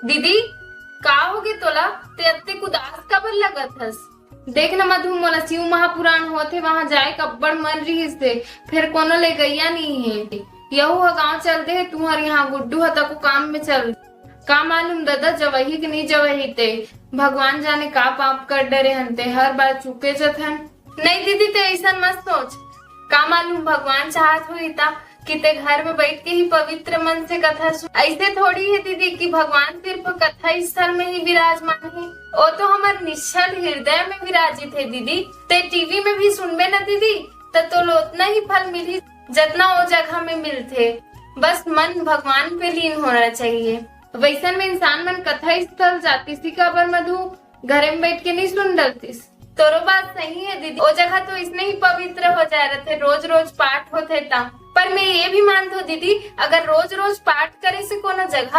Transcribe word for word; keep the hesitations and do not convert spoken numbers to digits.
दीदी, का होगे तोला? ते अतेक उदास काबर लगत हस? देख न मधु, मोला शिव महापुराण होथे, वहां जाए के अब्बड़ मन रिहिस हे, फेर कोनो ले गइया नइ हे। यहू ह गांव चल दे हे, तुहर यहाँ गुड्डू ह तको काम में चल। का मालूम ददा, जवही के नइ जवही ते, भगवान जाने का पाप कर डरे हन ते, हर बार चूके जथन। नहीं दीदी, ते ऐसन मत सोच। का मालूम भगवान चाहत होही ता कि ते घर में बैठ के ही पवित्र मन से कथा सुन। ऐसे थोड़ी है दीदी कि भगवान सिर्फ कथा स्थल में ही विराजमान है, वो तो हमार निश्चल हृदय में विराजित है दीदी। ते टीवी में भी सुनबे ना दीदी, त तोला उतना ही फल मिली जतना वो जगह में मिलथे। बस मन भगवान पे लीन होना चाहिए। वैसन में इंसान मन कथा स्थल जातिस ही काबर मधु, घरे में बैठ के नहीं सुन डरतिस। तोरो बात सही है दीदी, वो जगह तो इसने ही पवित्र हो जाए रहते, रोज रोज पाठ होते ता। पर मैं ये भी मानत हूँ दीदी, अगर रोज रोज पाठ करे से कोनो जगह